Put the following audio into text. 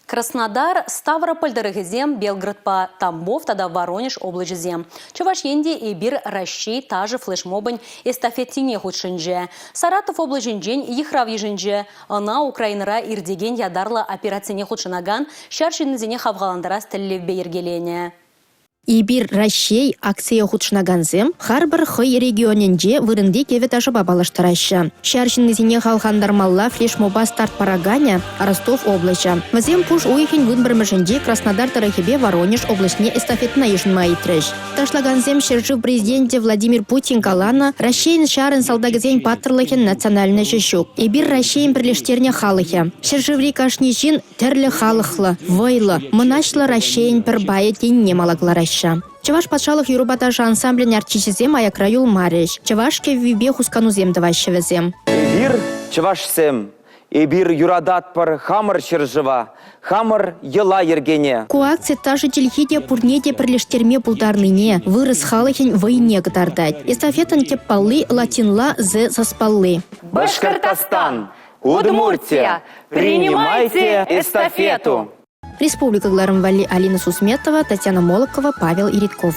Краснодар, Ставрополь тӑрӑхӗсем, Белгородпа Тамбов тата Воронеж облаҫӗсем. Чӑваш Енте Эпир Раҫҫей ташӑ флешмобӗн эстафетине хутшӑнчӗ. Саратов облаҫӗнчен йыхрав йышӑнчӗ. Ӑна Украинӑра иртекен ятарлӑ операцине хутшӑнакан ҫар ҫыннисене хавхалантарас тӗллевпе йӗркеленӗ. «Эпир Раҫҫей» акцие хутшӑнакансем харпӑр хӑй регионӗнче вырӑнти кӗвӗ-ташӑпа паллаштараҫҫӗ. Ҫар ҫыннисене хавхалантармалла флешмоба старт параканӗ – Ростов облаҫӗ. Вӗсем пуш уйӑхӗн вунпӗрмӗшӗнче Краснодар тӑрӑхӗпе Воронеж облаҫне эстафетӑна йышӑнма ыйтрӗҫ. Ташлакансем ҫӗршыв Президенчӗ Владимир Путин каланӑ Раҫҫейӗн ҫарӗн салтакӗсен паттӑрлӑхӗн национальноҫӗ ҫук. Эпир Раҫҫейӗн пӗрлештернӗ халӑхӗ. Ҫӗршыври кашни ҫын Тӗрлӗ халӑхлӑ, вӑйлӑ, мӑнаҫлӑ Раҫҫейӗн пӗр пайӗ тенине мала кӑлараҫҫӗ. Чӑваш патшалӑх юрӑпа ташӑ ансамблӗн артисчӗсем аякра юлмарӗҫ. Чӑваш кӗввипе хусканусем тӑваҫҫӗ вӗсем. Эпир, чӑвашсем, эпир юрататпӑр хамӑр ҫӗршыва, хамӑр йӑла-йӗркене. Ку акци ташӑ чӗлхи те пурне те пӗрлештерме пултарнине, вырӑс халӑхӗн вӑйне кӑтартать. Эстафетӑн тӗп палли латинла «З» саспалли. Башкортостан, Удмуртия, принимайте эстафету! Республика кӑларӑм валли Алина Сусметова, Татьяна Молокова, Павел Иритков.